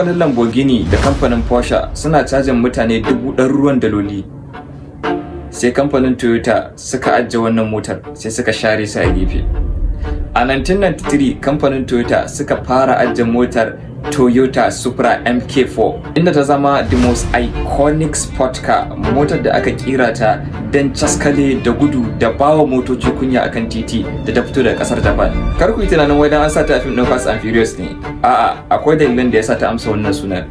Kamfanin Lamborghini da kamfanin Porsche suna cajin mutane dubu ɗaruruwan daloli. Sai kamfanin Toyota suka ajiye wannan motar, sai suka share su a gefe. A 1993 kamfanin Toyota suka fara ajiye motar Toyota Supra MK4, inda ta zama the most iconic sport car, motar da aka kira ta don caskale da gudu da bawa motoci kunya akan titi da ta fito daga kasar Japan. Kar ku yi tunanin wai dan an sa ta a fim ɗin Fast and Furious ne. A'a, akwai dalilan da ya sa ta amsa wannan sunan.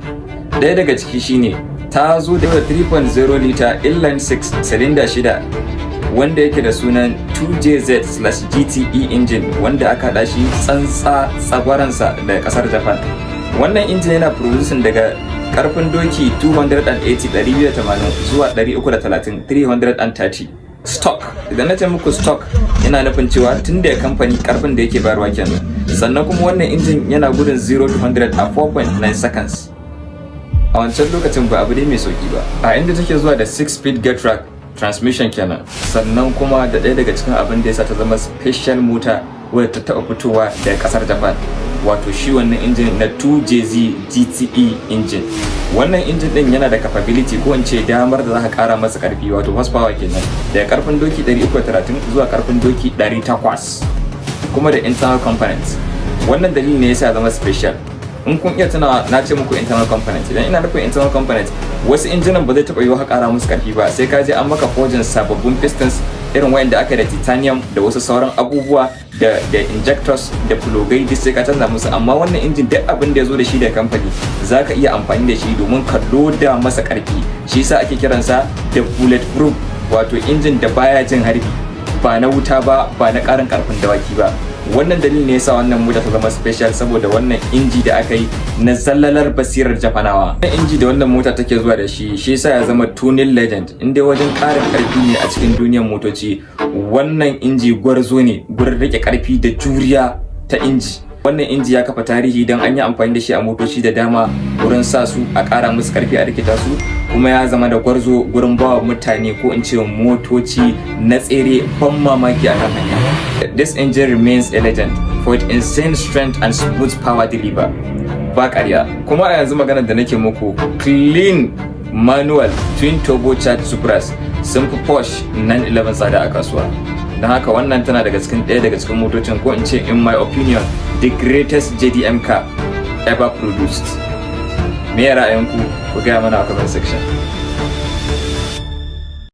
Ɗaya daga ciki shine ta zo da 3.0 liter inline 6 cylinder shida wanda yake da sunan 2JZ/GTE engine, wanda aka haɗa shi tsantsa tsagwaransa daga ƙasar Japan. Wannan injin yana producing daga karfin doki 280 280 zuwa 330 330 stock. Idan na ce muku stock, yana nufin cewa tun da kamfani karfin da yake bayarwa kenan. Sannan kuma wannan injin yana gudun 0 to 100 a 4.9 seconds. A wancan lokacin ba abu ne mai sauki ba. A inda take zuwa da 6 speed Getrag transmission kenan. Sannan kuma da ɗaya daga cikin abin da ya sa ta zama special mota wadda ta taɓa fitowa daga ƙasar Japan, wato shi wannan injin na 2JZ GTE engine. Wannan injin din yana da capability, ko in ce damar da za ka kara masa karfi, wato horsepower kenan, daga karfin doki 330 zuwa karfin doki 800, kuma da internal components. Wannan dalili ne yasa zama special. In kun iya tunawa, na ce muku internal component. Idan ina nufin internal component, wasu injinan ba zai taɓa yiwuwa ka ƙara musu ƙarfi ba sai ka je an maka forging sababbin pistons irin wayanda aka da titanium da wasu sauran abubuwa da injectors da plugai, duk sai ka canza musu. Amma wannan injin, duk abin da ya zo da shi da kamfani za ka iya amfani da shi domin ka loda masa ƙarfi. Shi yasa ake kiransa da bulletproof, wato injin da baya jin harbi, ba na wuta ba, ba na ƙarin ƙarfin dawaki ba. Wannan dalilin ne yasa wannan mota ta zama special, saboda wannan inji da aka yi na zallalar basirar Japanawa. Wannan inji da wannan mota take zuwa da shi, shi yasa ya zama tuning legend. In dai wajen ƙarin ƙarfi ne a cikin duniyar motoci, wannan inji gwarzo ne gurin rike ƙarfi da juriya ta inji. Wannan inji ya kafa tarihi don an yi amfani da shi a motoci da dama wurin sa su a ƙara musu ƙarfi, a rikita su, kuma ya zama da gwarzo gurin bawa mutane, ko in ce motoci na tsere, ban mamaki a kan hanya. This engine remains a legend for its insane strength and smooth power deliver. Ba ƙarya. Kuma a yanzu maganar da nake muku, clean manual twin turbocharged Supras sun fi Porsche 911 tsada a kasuwa. Don haka wannan tana daga cikin ɗaya daga cikin motocin, ko in ce in my opinion, the greatest JDM car ever produced. Me ya ra'ayinku? Ku gaya mana a comment section.